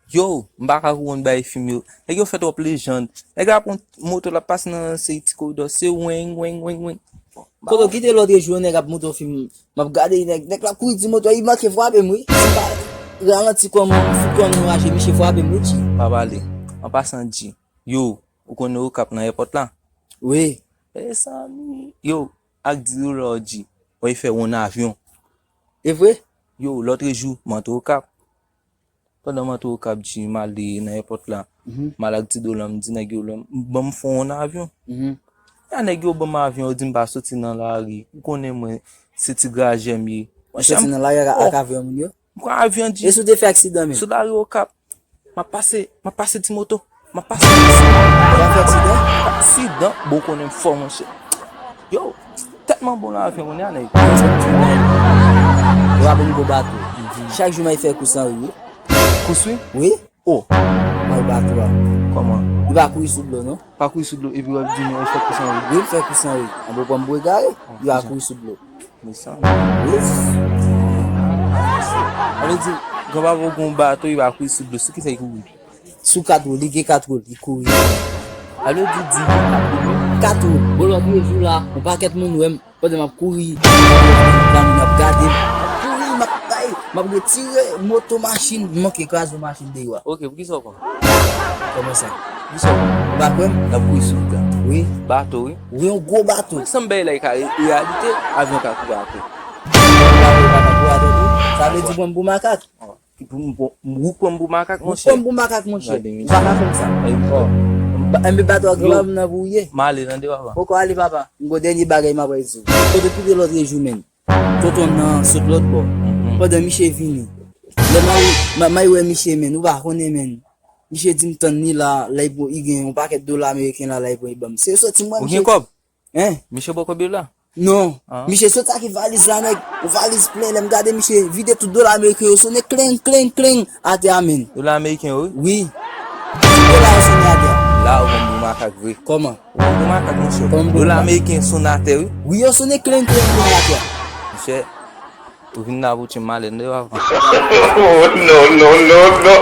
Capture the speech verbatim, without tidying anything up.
Yo, m pa ka konprann bagay fim yo. Nèg yo fè twòp lejann. Nèg la pran moto l ap pase nan seri ti koridò, se weng, weng, weng, weng. Kote w kite lòt jou, nèg ap montre yon fim, m ap gade nèg, nèg la kouri di moto, li manke frape m wi. Si m pa ralanti kò m, m fout kò m raje, misye frape m wi, G. Pa pale. An pasan, G. Yo, ou konnen Okap nan èpòt la? Wi. Mezanmi. Yo, ak di dola w, G. Wè, fè yon avyon. E vre? Yo, lòtrejou, m antre Okap. Pandan m antre Okap, G, m ale nan èpòt la. M al ak ti dola, m di nèg yo, ban m fon yon avyon. Ya nèg yo ban m avyon, yo di m pa soti nan lari. Ou konnen mwen, se ti grajè m ye. Ou soti nan lari ak, ak avyon moun yo? M pran avyon, G. E si w te fè aksidan menm? Sou lari Okap. M ap pase, m ap pase ti moto. M ap pase. Ou pa fè aksidan? Aksidan? Bon, ou konnen m fò, monchè. Yo, tèlman bon nan avyon, kounye a, nèg. Yo ap yon gwo bato. Chak jou, m al fè kous anri wi. Kous wi? Wi. Oh. Mwen bato a. Kòman? Li pa kouri sou dlo, non? Pa kouri sou dlo, epi w ap di nou, l fè kous anri. Wi, l fè kous anri. An bon, pran m pou egare. Li pa kouri sou dlo. Mezanmi. Wi. Sa vle di, granpapa w gen yon bato, li pa kouri sou dlo. Sou kisa li kouri? Sou kat wou, li gen kat wou, li kouri. Sa vle di, di gen kat wou. Kat wou. Bon, lòtrejou la, yon pakèt moun wè m. Pandan m ap kouri, zanmi m ap gade m. M ap kouri, m ap bay, m ap retire moto machin, m manke kraze yon machin deyò a. Ok, poukisa w kwè m? Kòman sa? Poukisa w kwè m? Ou pa kwè m? L ap kouri sou wout la. Wi. Bato, wi. Wi, yon gwo bato. Mwen sanm bay la ka re-, reyalite, avyon ka kouri apre. Bato pa ka kouri atè tou. Sa vle di pran m pou makak. Ki pou m pran, ou pran m pou makak, monchè. Ou pran m pou makak, monchè. Ou pa ka fè m sa. Enben bato a gen pa m nan pou w ye. M ale tande papa. Poko ale papa. M gon dènye bagay m ap di w. Kote w kite lòtrejou menm. Tonton nan sot lòt bò. Pandan misye vini. Lè m al, m al wè misye menm, ou pa konnen menm. Misye di m tann li la, la li gen yon pakèt dola ameriken la, la li pran li ban m. Se soti mwen. Ou gen kòb? Hein? Misye poko bib la? Non. Misye soti ak valiz la, nèg. Yon valiz plen. Lè m gade misye vide tout dola ameriken yo, sonnen kleng, kleng, kleng atè a menm. Dola ameriken yo, wi? Wi. Tout dola yo sonnen atè a. La, ou pran m pou makak vre. Kòman? Ou pran m pou makak, monchè. Kòman pou makak? Dola ameriken sonnen atè, wi. Wi, yo sonnen kleng, kleng, kleng atè a. Monchè, ou vin la pou tchè m ale, m devan. Oh, no, no, no, no.